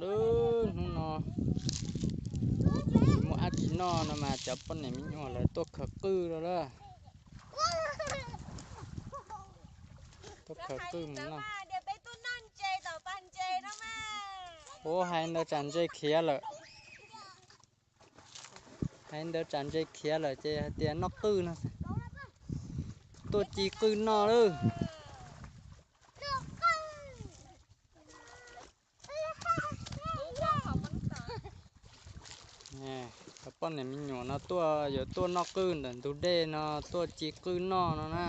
Lub hnub no tsis muaj dab tsi noj no mas cov poj niam me nyuam lawv tuaj khaws qwj rau lawm. Tuaj khaws qwj mus noj. Ua hais ntawd tsam ntses khiav lawm. Hais ntawd tsam ntses khiav lawm ces hais tias noj qwj no. Tuaj ci qwj noj lawm. Cov poj niam me nyuam no tuaj yuav tuaj noj qwj ntawm ntug dej no, tuaj ci qwj noj no na.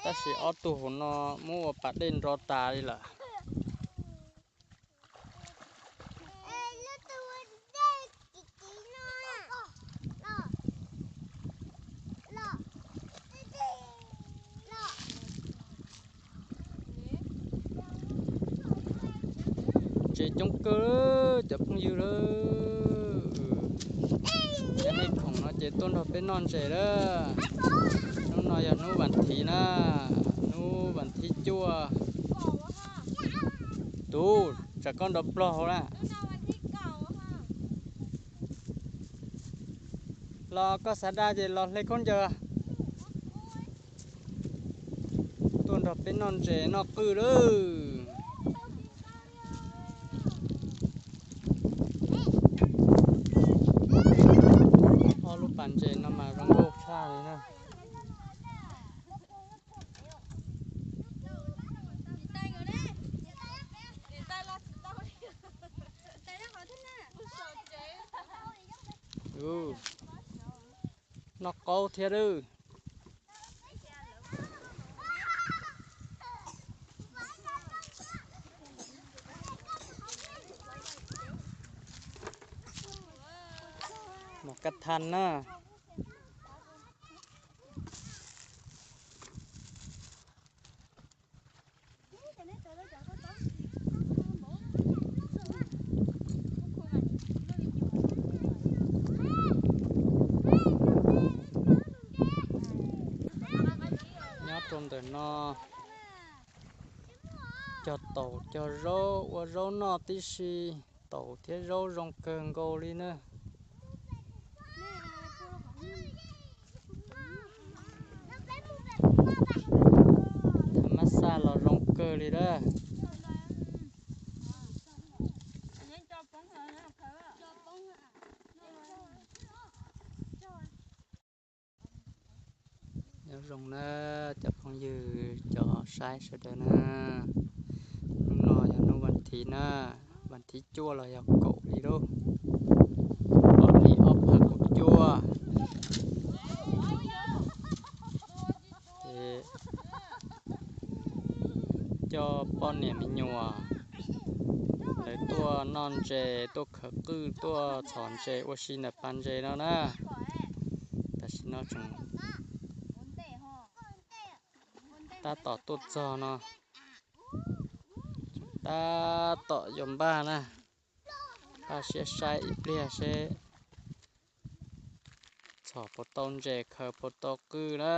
Tab sis ob tug hauv no muab ua pas dej nro tas li lawm. Ntses coob kawg cov phooj ywg lawm. Cov nej khoom no ces tuaj nrog peb noj ntses lawm. Hnub no yog hnub vas thiv na, hnub vas thib cuaj. Tus tsam koj nrov plog hauv na. Los koj xav da ces los hle khaub ncaws. Tuaj nrog peb noj ntses noj qwj lawm. Ob lub pas ntses no mas zoo nkauj tshaj li na. Noj qaub thiab lawm. Mos kab thas na. Nyob rau ntawm no cog taum cog zaub ua zaub noj tib si, taum thiab zaub zoo kawg nkaus li na. Mab xaj los zoo kawg li lawm. Nyob zoo na cov phooj ywg cov saib sawv daws na. Hnub no yog hnub vas thiv na, vas thiv cuaj los yog kaum li lauj, ob hlis ob phav kaum cuaj. Ces coj poj niam me nyuam lawv tuaj noj ntses, tuaj khawv qwj, tuaj txhom ntses ua si ntawm pas ntses no na. Tam sim no tseem tab tom tuaj txog no, tab tom yuav npaj na. Npaj siab saib ib pliag seb txhom puas tau ntses, khawv puas tau qwj na.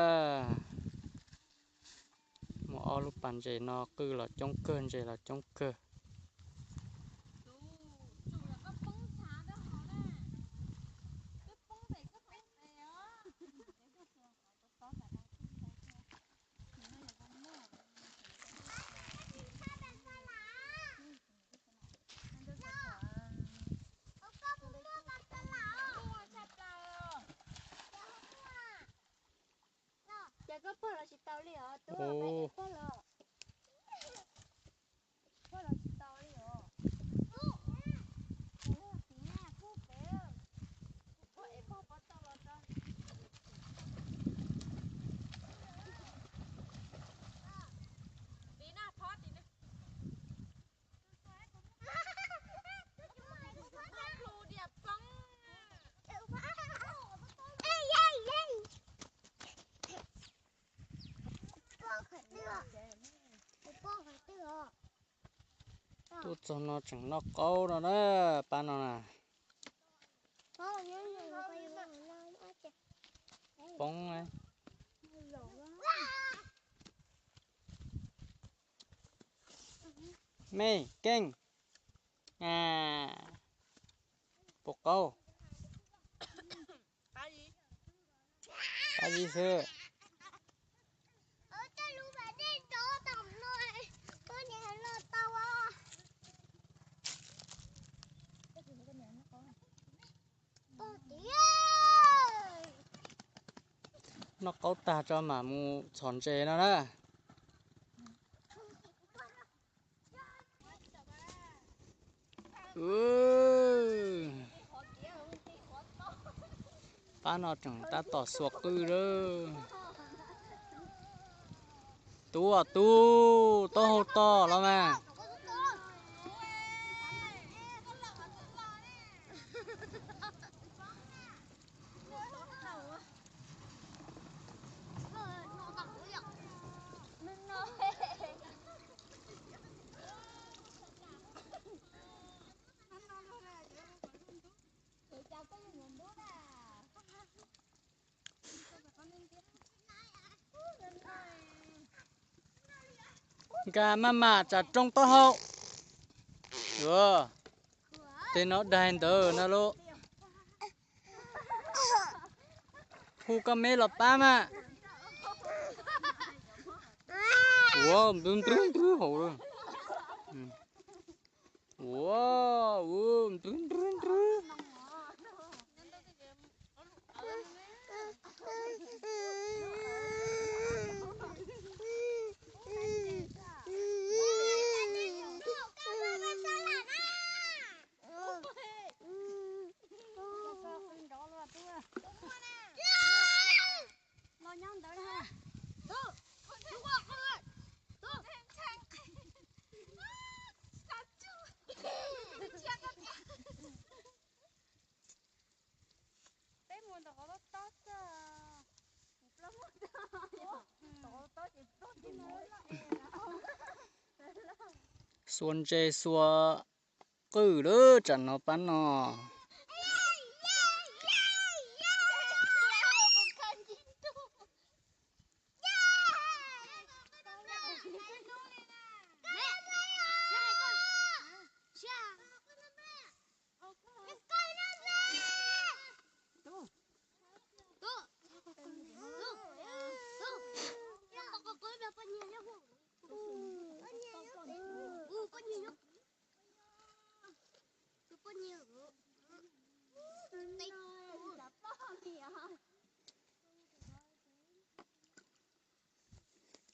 Muaj ob lub pas ntses no qwj los coob kawg, ntses los coob kawg. Ces koj pog los tsis tau li os, tub, pog los. Tuaj txog no tseem noj qaub no na, pab no na. Poob. Me keej. Puas qaub? Qab zib xwb. Noj qaub tag tso mam mus txhom ntses no na. Pab no tseem tab tom xuas qwj lawm. Tub, tub, taub hau to los mas. Nkag maj mam tsam rooj taub hau. Tej no daig ntawd no lauj. Hu koj me los pab mas. Ua nrwb nrwb nrwb hauv. Ua, nrwb nrwb nrwb. Peb mus ntawm qhov tob tob xwb. Xuas ntses xuas qwj lawm tsam no pab no.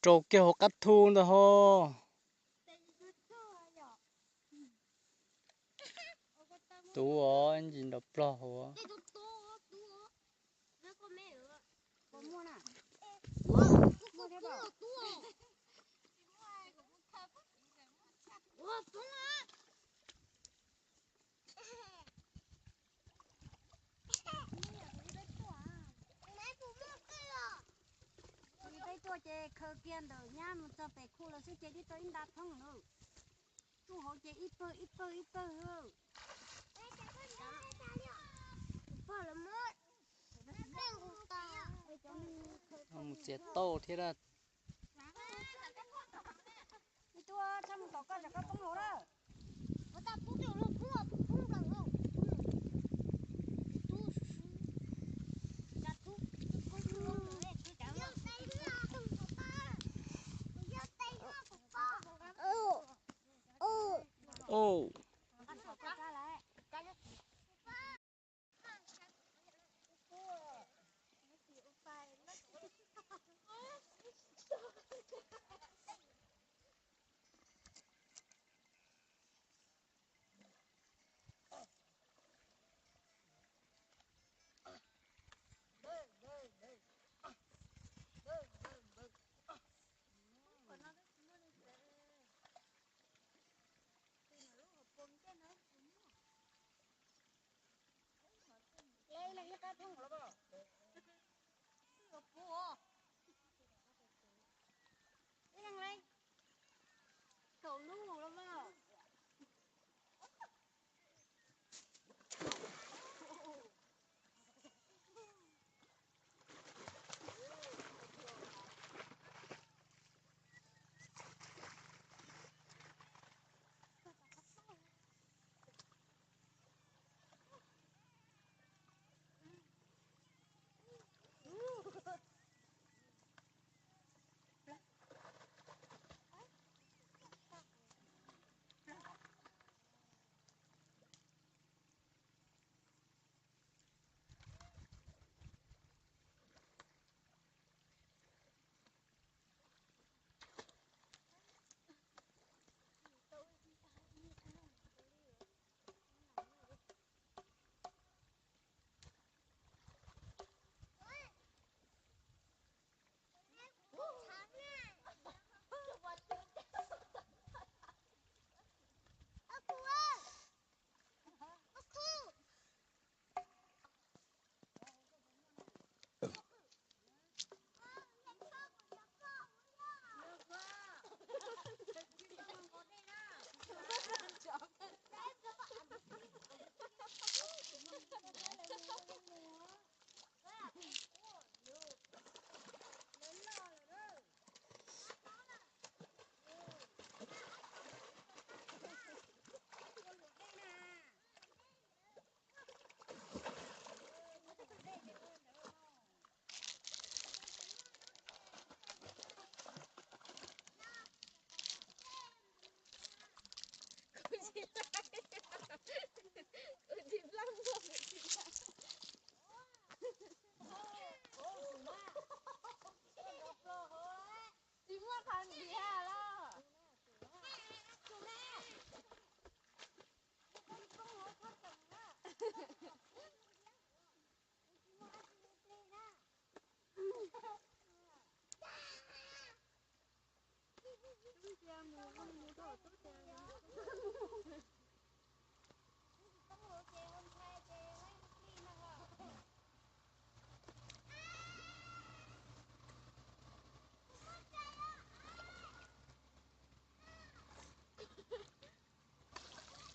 Rau kiag hauv qab thu ntawd ho. Tub os, ntsis nrov plog hauv. Peb tuaj ces khaws kiag ntawm nyab mus txog pem khu lawm xwb ces twb tau ib nta thoob lawm. Tsuj hauv ces ib pawg ib pawg ib pawg. Mus txiav tauj thiab.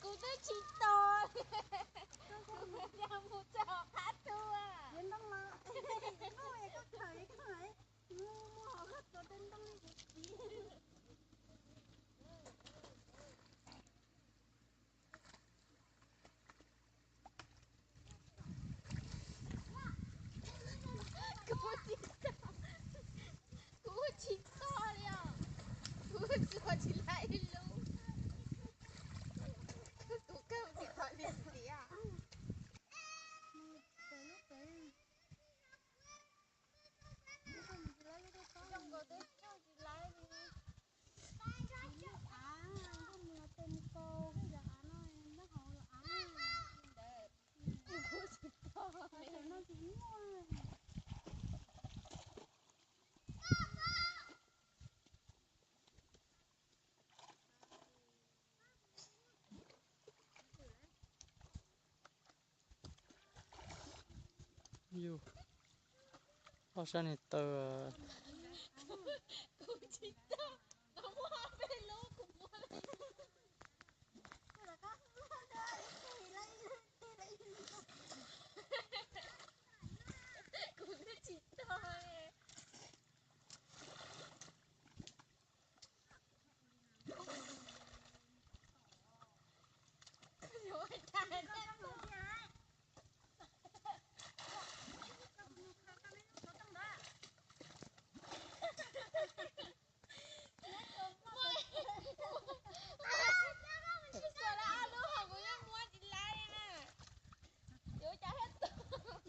Kuv twb tsis tos li, kuv mus txog qab tuaj. Kuv tsis tau, kuv tsis tau li os. Kuv tsis tau tsis laib lub, kuv kawg tsis tau li tiag. Zoo nkaus twb tsis laib li. Yus, ob sab niag taw. Kuv twb tsis tau.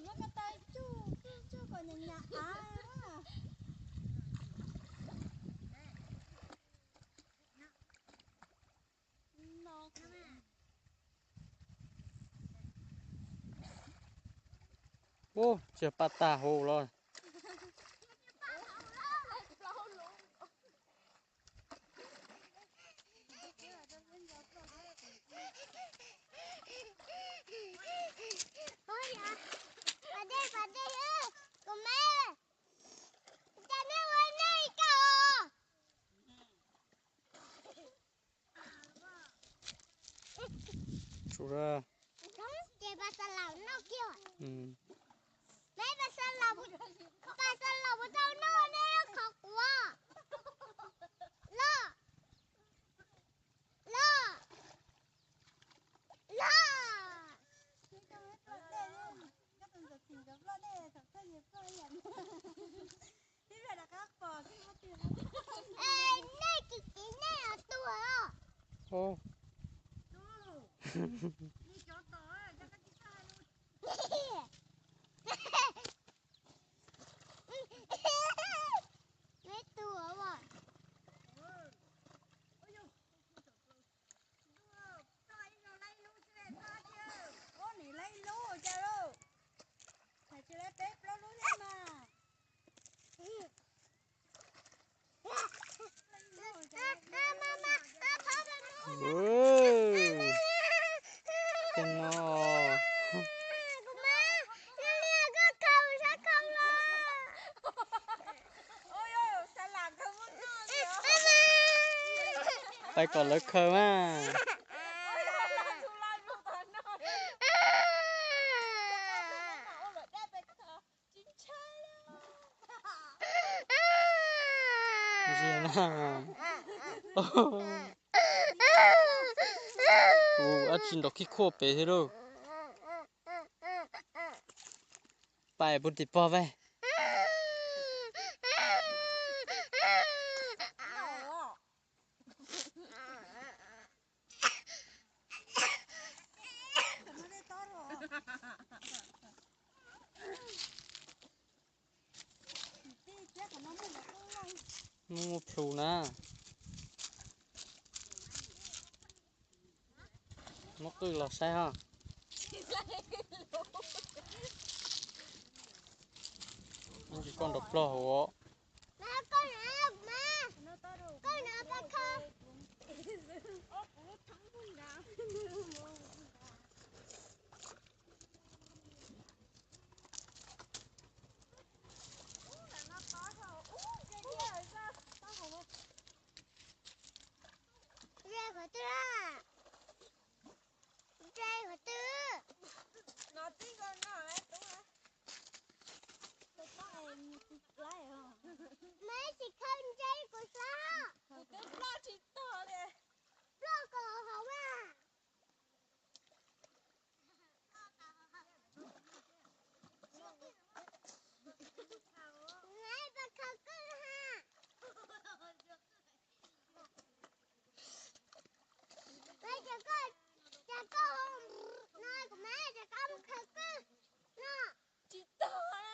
Muab ko taw tsuj tsuj kom nyam nyam av. Ub, tsis paj tag hauv los. Pas dej, pas dej, kuv me, cas nej ua nej kawg. Tsum da. Ces pas xa laum noj kiag. Peb pas xa laum, pas xa laum puas tau noj ne, qhov quav. Los, los, los. Nej tsis txiv nej tuag os. Nej tuag os. Nim laib ib lub cas lauj? Hais tsis laib peb plaub lub thiab mas. Tus no. Pais kom lawv khaws mas. Ua dab tsi nrov khib khuaj pem thiab lauj. Pais puag tim pog peb. Muaj plhu na. Muab qwj los saib ho. Tsis koj nrov plog hauv os. Paj Khawb. Ze qhov twg? Ze qhov twg? Meb tsis khawb ntse kuv xwb. Kuv twb ploj tsis tag li. Ploj kom hauv a. Paj Khawb kawg ha. Paj Khawb, cas koj no kuv mas cas koj mus khawb kawg no. Tsis tag na.